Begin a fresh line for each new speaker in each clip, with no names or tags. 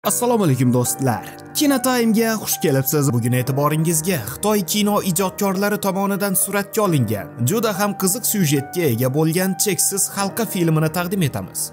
Assalomu alaykum do'stlar. Kinotime'ga xush kelibsiz. Bugun e'tiboringizga Xitoy kino ijodkorlari tomonidan suratga olingan, juda ham qiziq syujetga ega bo'lgan Cheksiz halqa filmini taqdim etamiz.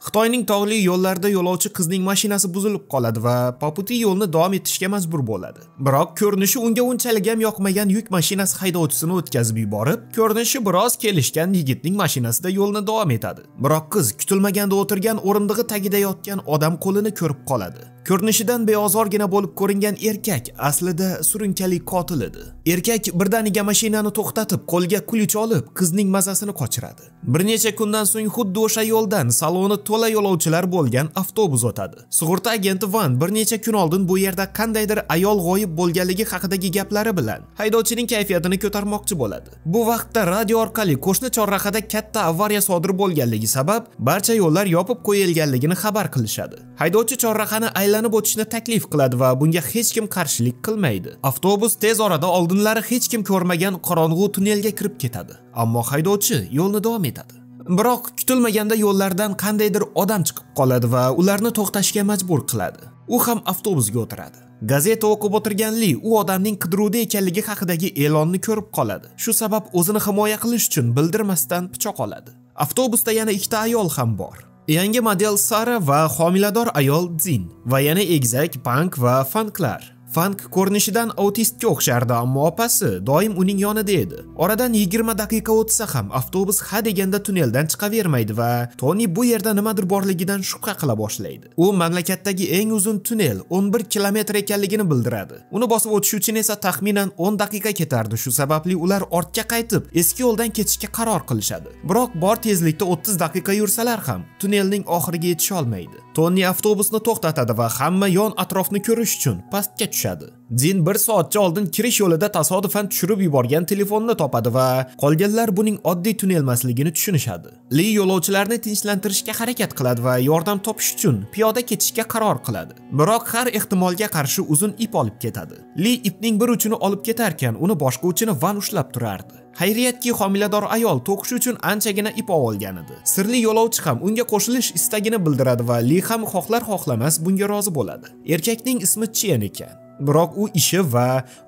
Xitoyning tog'li yo'llarida yo'lovchi qizning mashinasi buzilib qoladi va poputi yo'lni davom etishga majbur bo'ladi. Biroq ko'rinishi unga unchalik ham yoqmagan yuk mashinasi haydovchisini o'tkazib yuborib, ko'rinishi biroz kelishgan yigitning mashinasida yo'lni davom etadi. Biroq qiz kutilmaganda o'tirgan o'rindig'i tagida yotgan odam qo'lini ko'rib qoladi. Ko'rinishidan beozorgina bo'lib ko'ringan erkak aslida surunkali qotil edi. Erkak birdaniga mashinani to'xtatib, qo'lga ключ olib, qizning mazasini qochiradi. Bir necha kundan so'ng xuddi o'sha yo'ldan saloni to'la yo'lovchilar bo'lgan avtobus o'tadi. Sug'urta agenti Van bir necha kun oldin bu yerda qandaydir ayol g'oyib bo'lganligi haqidagi gaplari bilan haydovchining kayfiyatini ko'tarmoqchi bo'ladi. Bu vaqtda radio orqali qo'shni chorrahada katta avariya sodir bo'lganligi sabab barcha yo'llar yopib qo'yilganligini xabar qilishadi. Haydovchi chorrahani aylanib o'tishni taklif qiladi va bunga hech kim qarshilik qilmaydi. Avtobus tez orada oldinlari hech kim ko'rmagan qorong'u tunnelga kirib ketadi. Ammo haydovchi yo'lni davom etadi. Biroq kutilmaganda yo'llardan qandaydir odam chiqib qoladi va ularni to'xtashga majbur qiladi. U ham avtobusga o'tiradi. Gazeta o'qib o'tirgan Li u odamning qidiruvda ekanligi haqidagi e'lonni ko'rib qoladi. Shu sabab o'zini himoya qilish uchun bildirmasdan pichoq oladi. Avtobusda yana ikkita ayol ham bor. Yangi model Sara va homilador ayol Zin va yana egizak Pang va Fanglar. Fang ko'rinishidan autistga o'xshardi, ammo opasi doim uning yonida edi. Oradan 20 daqiqa o'tsa ham avtobus ha deganda tunneldan chiqavermaydi va Toni bu yerda nimadir borligidan shubha qila boshlaydi. U mamlakatdagi eng uzun tunnel 11 kilometr ekanligini bildiradi. Uni bosib o'tish uchun esa taxminan 10 daqiqa ketardi. Shu sababli ular ortga qaytib, eski yo'ldan ketishga qaror qilishadi. Biroq bor tezlikda 30 daqiqa yursalar ham tunnelning oxiriga yetisha olmaydi. Toni avtobusni to'xtatadi va hamma yon atrofni ko'rish uchun pastga tushadi. Din bir soatcha oldin kirish yo'lida tasodifan tushirib yuborgan telefonni topadi va qolganlar buning oddiy tunnel emasligini tushunishadi. Li yo'lovchilarni tinchlantirishga harakat qiladi va yordam topish uchun piyoda ketishga qaror qiladi. Biroq har ehtimolga qarshi uzun ip olib ketadi. Li ipning bir uchini olib ketarkan, uni boshqa uchini Van ushlab turardi. Xayriyatki, homilador ayol to'qish uchun anchagina ip olgan edi. Sirli yo'lovchi ham unga qo'shilish istagini bildiradi va Li ham xohlar-xohlamas bunga rozi bo'ladi. Erkakning ismi Chen ekan. Biroq u ishi va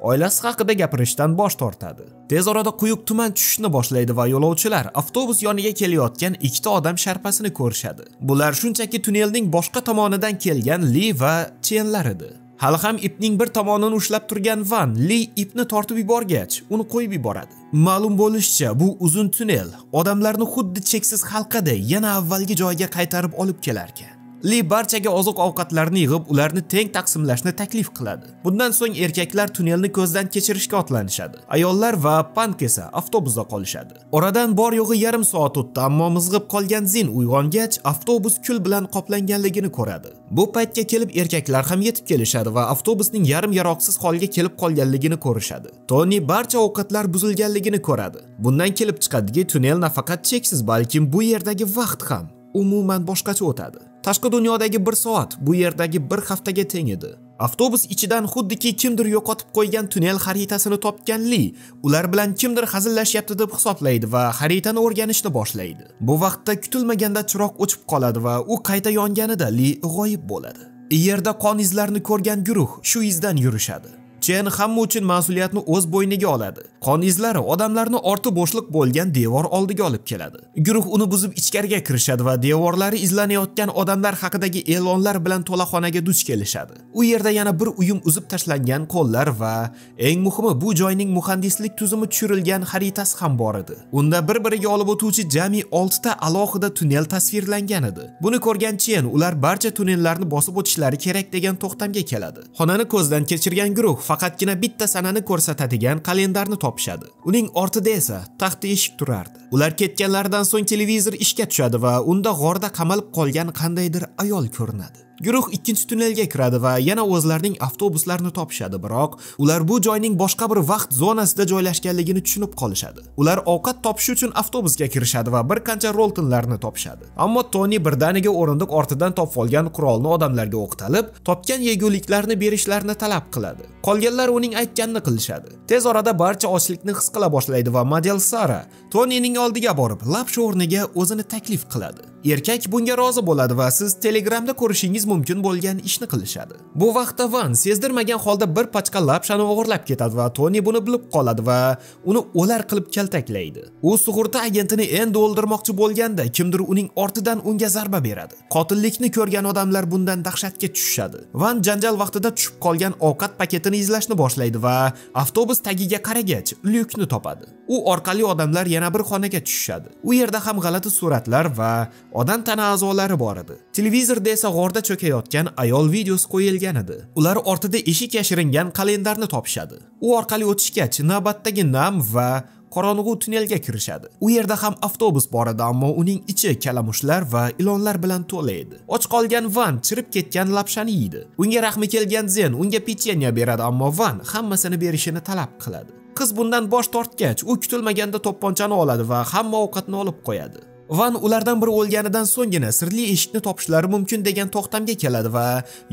oilasi haqida gapirishdan bosh tortadi. Tez orada quyuq tuman tushishni boshlaydi va yo'lovchilar avtobus yoniga kelayotgan ikkita odam sharpasini ko'rishadi. Bular shunchaki tunnelning boshqa tomonidan kelgan Li va Chenlar edi. Hali ham ipning bir tomonini ushlab turgan Van Li ipni tortib yuborgach, uni qo'yib yuboradi. Ma'lum bo'lishicha, bu uzun tunnel odamlarni xuddi cheksiz halqaday yana avvalgi joyga qaytarib olib kelarkan. Li barchaga oziq-ovqatlarni yig'ib, ularni teng taqsimlashni taklif qiladi. Bundan so'ng erkaklar tunnelni ko'zdan kechirishga otlanishadi. Ayollar va Pang esa avtobusda qolishadi. Oradan bor yo'g'i yarim soat o'tdi, ammo mizg'ib qolgan Zin uyg'ongach, avtobus kul bilan qoplanganligini ko'radi. Bu paytga kelib erkaklar ham yetib kelishadi va avtobusning yarim yaroqsiz holga kelib qolganligini ko'rishadi. Toni barcha ovqatlar buzilganligini ko'radi. Bundan kelib chiqadiki, tunnel nafaqat cheksiz, balkim bu yerdagi vaqt ham umuman boshqacha o'tadi. Tashqi dunyodagi bir soat bu yerdagi bir haftaga teng edi. Avtobus ichidan xuddiki kimdir yo'qotib qo'ygan tunnel xaritasini topgan Li ular bilan kimdir hazillashyapti deb hisoblaydi va xaritani o'rganishni boshlaydi. Bu vaqtda kutilmaganda chiroq o'chib qoladi va u qayta yonganida Li g'oyib bo'ladi. Yerda qon izlarini ko'rgan guruh shu izdan yurishadi. Chen hamma uchun mas'uliyatni o'z bo'yniga oladi. Qon izlari odamlarni orti bo'shliq bo'lgan devor oldiga olib keladi. Guruh uni buzib ichkariga kirishadi va devorlari izlanayotgan odamlar haqidagi e'lonlar bilan to'la xonaga duch kelishadi. U yerda yana bir uyum uzib tashlangan qo'llar va eng muhimi bu joyning muhandislik tuzumi tushirilgan xaritasi ham bor edi. Unda bir-biriga olib o'tuvchi jami 6 ta alohida tunnel tasvirlangan edi. Buni ko'rgan Chen ular barcha tunnellarni bosib o'tishlari kerak degan to'xtamga keladi. Xonani ko'zdan kechirgan guruh faqatgina bitta sanani ko'rsatadigan kalendarni topishadi. Uning ortida esa taxta eshik turardi. Ular ketganlaridan so'ng televizor ishga tushadi va unda g'orda qamalib qolgan qandaydir ayol ko'rinadi. Guruh ikkinchi tunnelga kiradi va yana o'zlarining avtobuslarini topishadi, biroq ular bu joyning boshqa bir vaqt zonasida joylashganligini tushunib qolishadi. Ular ovqat topish uchun avtobusga kirishadi va bir qancha Roltonlarni topishadi. Ammo Toni birdaniga o'rindiq ortidan topib olgan qurolni odamlarga o'qtalib, topgan yeguliklarni berishlarini talab qiladi. Qolganlar uning aytganini qilishadi. Tez orada barcha ochlikni his qila boshlaydi va model Sara Tonining oldiga borib, lapsha o'rniga o'zini taklif qiladi. Erkak bunga rozi bo'ladi va siz Telegramda ko'rishingiz mumkin bo'lgan ishni qilishadi. Bu vaqtda Van sezdirmagan holda bir pachka lapshani o'g'irlab ketadi va Toni buni bilib qoladi va uni o'lar qilib kaltaklaydi. U sug'urta agentini endi o'ldirmoqchi bo'lganda kimdir uning ortidan unga zarba beradi. Qotillikni ko'rgan odamlar bundan dahshatga tushishadi. Van janjal vaqtida tushib qolgan ovqat paketini izlashni boshlaydi va avtobus tagiga qaragach lyukni topadi. U orqali odamlar yana bir xonaga tushishadi. U yerda ham g'alati suratlar va odam tana a'zolari bor edi. Televizorda esa g'orda cho'kayotgan ayol videosi qo'yilgan edi. Ular ortida eshik yashiringan kalendarni topishadi. U orqali o'tishgach navbatdagi nam va qorong'u tunnelga kirishadi. U yerda ham avtobus bor edi, ammo uning ichi kalamushlar va ilonlar bilan to'la edi. Och qolgan Van chirib ketgan lapshani yeydi. Unga rahmi kelgan Zen unga pechenya beradi, ammo Van hammasini berishini talab qiladi. Qiz bundan bosh tortgach, u kutilmaganda to'pponchani oladi va hamma ovqatni olib qo'yadi. Van ulardan biri o'lganidan so'nggina sirli eshikni topishlari mumkin degan to'xtamga keladi va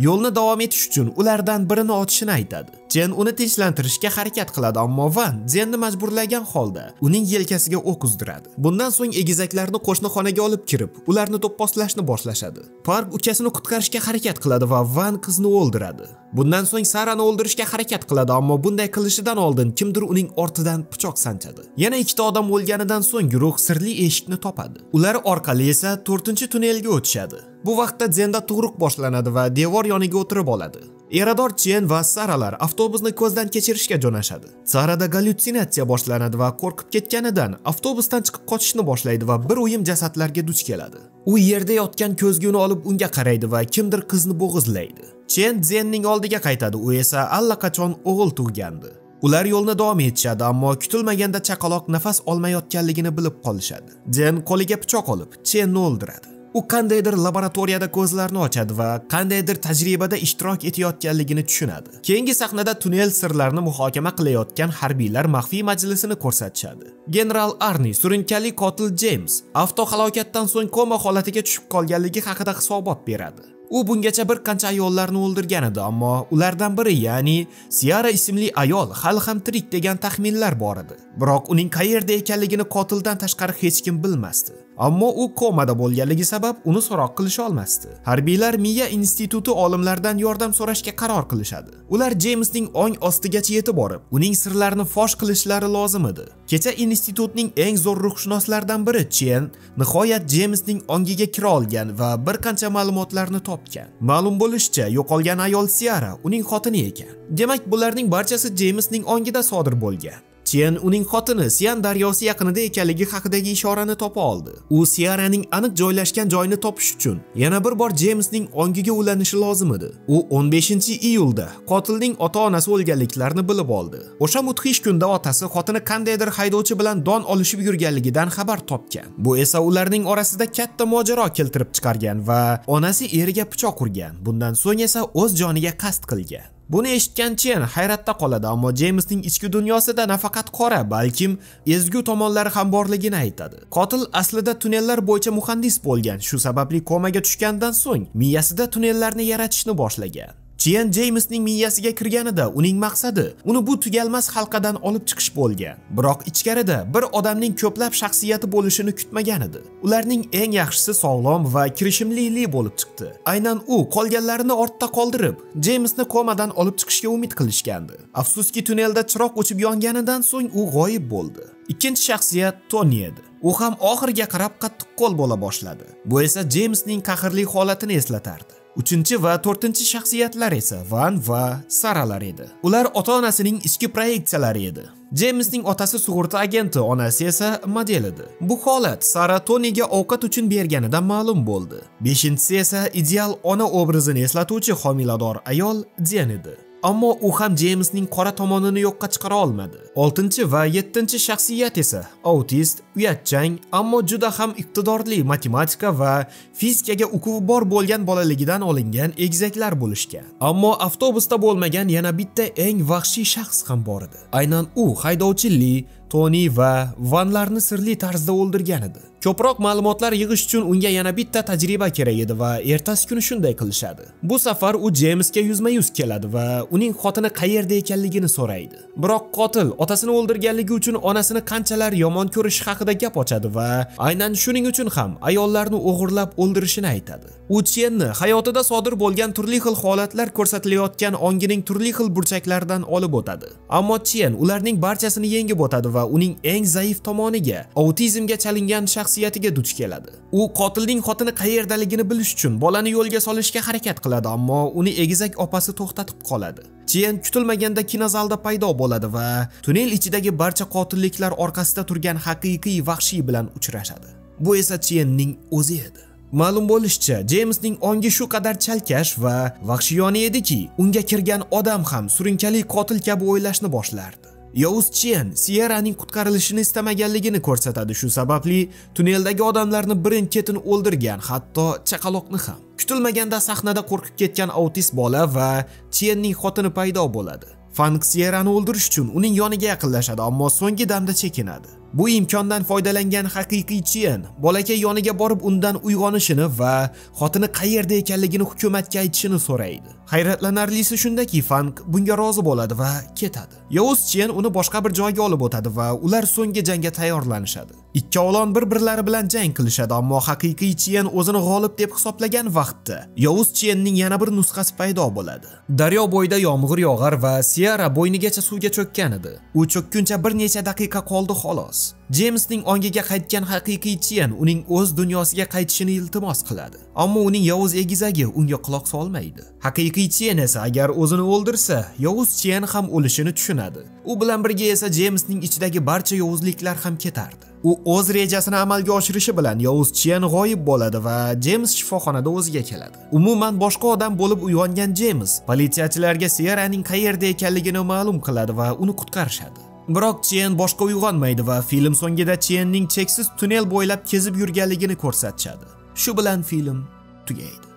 yo'lni davom etish uchun ulardan birini otishini aytadi. Jen uni tinchlantirishga harakat qiladi, ammo Van Jenni majburlagan holda uning yelkasiga o'q uzdiradi. Bundan so'ng egizaklarni qo'shni xonaga olib kirib, ularni do'pposlashni boshlashadi. Park ukasini qutqarishga harakat qiladi va Van qizni o'ldiradi. Bundan so'ng Sarani o'ldirishga harakat qiladi, ammo bunday qilishidan oldin kimdir uning ortidan pichoq sanchadi. Yana ikkita odam o'lganidan so'ng guruh sirli eshikni topadi. Ular orqali esa 4-tunnelga o'tishadi. Bu vaqtda Zenda tug'ruq boshlanadi va devor yoniga o'tirib oladi. Erador Chen va Saralar avtobusni ko'zdan kechirishga jo'nashadi. Sarada gallyutsinatsiya boshlanadi va qo'rqib ketganidan avtobusdan chiqib qochishni boshlaydi va bir uyum jasadlarga duch keladi. U yerda yotgan ko'zguni olib unga qaraydi va kimdir qizni bo'g'izlaydi. Chen Zenning oldiga qaytadi, u esa allaqachon o'g'il tug'gandi. Ular yo'lni davom etishadi, ammo kutilmaganda chaqaloq nafas olmayotganligini bilib qolishadi. Zen qo'liga pichoq olib, Chenni o'ldiradi. U qandaydir laboratoriyada ko'zlarini ochadi va qandaydir tajribada ishtirok etayotganligini tushunadi. Keyingi sahnada tunnel sirlarini muhokama qilayotgan harbiylar maxfiy majlisini ko'rsatishadi. General Arni surunkali qotil James avtohalokatdan so'ng koma holatiga tushib qolganligi haqida hisobot beradi. U bungacha bir qancha ayollarni o'ldirgan edi, ammo ulardan biri, ya'ni Sierra ismli ayol hali ham tirik degan taxminlar bor edi. Biroq uning qayerda ekanligini qotildan tashqari hech kim bilmasdi. Ammo u komada bo'lganligi sabab uni so'roq qilisha olmasdi. Harbiylar miya instituti olimlaridan yordam so'rashga qaror qilishadi. Ular Jamesning ong ostigacha yetib borib, uning sirlarini fosh qilishlari lozim edi. Kecha institutning eng zo'r ruhshunoslaridan biri Chen nihoyat Jamesning ongiga kira olgan va bir qancha ma'lumotlarni topgan. Ma'lum bo'lishicha, yo'qolgan ayol Sierra uning xotini ekan. Demak, bularning barchasi Jamesning ongida sodir bo'lgan. Chen uning xotini Sian daryosi yaqinida ekanligi haqidagi ishorani topa oldi. U Sierraning aniq joylashgan joyini topish uchun yana bir bor Jamesning ongiga ulanishi lozim edi. U 15-iyulda qotilning ota-onasi o'lganliklarini bilib oldi. O'sha mudhish kunda otasi xotini qandaydir haydovchi bilan don olishib yurganligidan xabar topgan. Bu esa ularning orasida katta mojaro keltirib chiqargan va onasi eriga pichoq urgan. Bundan so'ng esa o'z joniga qasd qilgan. Buni eshitgan Chen hayratda qoladi, ammo Jamesning ichki dunyosida nafaqat qora, balkim ezgu tomonlari ham borligini aytadi. Qotil aslida tunnellar bo'yicha muhandis bo'lgan, shu sababli komaga tushgandan so'ng miyasida tunnellarni yaratishni boshlagan. Chen Jamesning miyasiga kirganida uning maqsadi uni bu tugalmas halqadan olib chiqish bo'lgan. Biroq ichkarida bir odamning ko'plab shaxsiyati bo'lishini kutmagan edi. Ularning eng yaxshisi sog'lom va kirishimli bo'lib chiqdi. Aynan u qolganlarini ortda qoldirib, Jamesni komadan olib chiqishga umid qilishgandi. Afsuski, tunnelda chiroq o'chib yonganidan so'ng u g'oyib bo'ldi. Ikkinchi shaxsiyat Tony edi. U ham oxiriga qarab qattiqqo'l bo'la boshladi. Bu esa Jamesning qahrli holatini eslatardi. 3-chi va 4-chi shaxsiyatlar esa Van va Saralar edi. Ular ota-onasining ichki proyeksiyalari edi. Jamesning otasi sug'urta agenti, onasi esa model edi. Bu holat Sara Tonyga ovqat uchun berganidan ma'lum bo'ldi. 5-chisi esa ideal ona obrazini eslatuvchi homilador ayol Jen edi. Ammo u ham Jeymsning qora tomonini yo'qqa chiqara olmadi. 6 va 7 shaxsiyat esa autist, uyatchang, ammo juda ham iqtidorli matematika va fizikaga uquvi bor bo'lgan bolaligidan olingan egizaklar bo'lishgan. Ammo avtobusda bo'lmagan yana bitta eng vahshiy shaxs ham bor edi. Aynan u haydovchi Li, Toni va Vanlarni sirli tarzda o'ldirgan edi. Ko'proq ma'lumotlar yig'ish uchun unga yana bitta tajriba kerak edi va ertasi kuni shunday qilishadi. Bu safar u Jeymsga yuzma-yuz keladi va uning xotini qayerda ekanligini so'raydi. Biroq qotil otasini o'ldirganligi uchun onasini qanchalar yomon ko'rishi haqida gap ochadi va aynan shuning uchun ham ayollarni o'g'irlab o'ldirishini aytadi. U Chenni hayotida sodir bo'lgan turli xil holatlar ko'rsatilayotgan ongining turli xil burchaklaridan olib o'tadi. Ammo Chen ularning barchasini yengib o'tadi va uning eng zaif tomoniga, autizmga chalingan shaxsiyatiga duch keladi. U qotilning xotini qayerdaligini bilish uchun bolani yo'lga solishga harakat qiladi, ammo uni egizak opasi to'xtatib qoladi. Chen kutilmaganda kinozalda paydo bo'ladi va tunnel ichidagi barcha qotilliklar orqasida turgan haqiqiy vahshiy bilan uchrashadi. Bu esa Chenning o'zi edi. Ma'lum bo'lishicha, Jeymsning ongi shu qadar chalkash va vahshiyona ediki, unga kirgan odam ham surunkali qotil kabi o'ylashni boshlardi. Yovuz Chen Sierraning qutqarilishini istamaganligini ko'rsatadi. Shu sababli tunneldagi odamlarni birin-ketin o'ldirgan, hatto chaqaloqni ham. Kutilmaganda sahnada qo'rqib ketgan autist bola va Chenning xotini paydo bo'ladi. Fang Sierrani o'ldirish uchun uning yoniga yaqinlashadi, ammo so'nggi damda chekinadi. Bu imkondan foydalangan haqiqiy Chen bolakay yoniga borib undan uyg'onishini va xotini qayerda ekanligini hukumatga aytishini so'raydi. Hayratlanarlisi shundaki, Fang bunga rozi bo'ladi va ketadi. Yovuz Chen uni boshqa bir joyga olib o'tadi va ular so'nggi jangga tayyorlanishadi. Ikkovlon bir-birlari bilan jang qilishadi, ammo haqiqiy Chen o'zini g'olib deb hisoblagan vaqtda Yovuz Chenning yana bir nusxasi paydo bo'ladi. Daryo bo'yida yomg'ir yog'ar va Sierra bo'ynigacha suvga cho'kkan edi. U cho'kkuncha bir necha daqiqa qoldi xolos. Jeymsning ongiga qaytgan haqiqiy Chen uning o'z dunyosiga qaytishini iltimos qiladi. Ammo uning yovuz egizagi unga quloq solmaydi. Haqiqiy Chen esa agar o'zini o'ldirsa, yovuz Chen ham o'lishini tushunadi. U bilan birga esa Jeymsning ichidagi barcha yovuzliklar ham ketardi. U o'z rejasini amalga oshirishi bilan yovuz Chen g'oyib bo'ladi va Jeyms shifoxonada o'ziga keladi. Umuman boshqa odam bo'lib uyg'ongan Jeyms politsiyachilarga Sierraning qayerda ekanligini ma'lum qiladi va uni qutqarishadi. Biroq Chen boshqa uyg'onmaydi va film so'ngida Chenning cheksiz tunnel bo'ylab kezib yurganligini ko'rsatishadi. Shu bilan film tugaydi.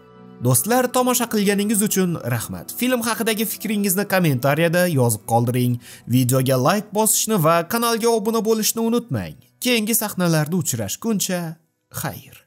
Do'stlar, tomosha qilganingiz uchun rahmat. Film haqidagi fikringizni kommentariyada yozib qoldiring. Videoga like bosishni va kanalga obuna bo'lishni unutmang. Keyingi sahnalarda uchrashguncha xayr.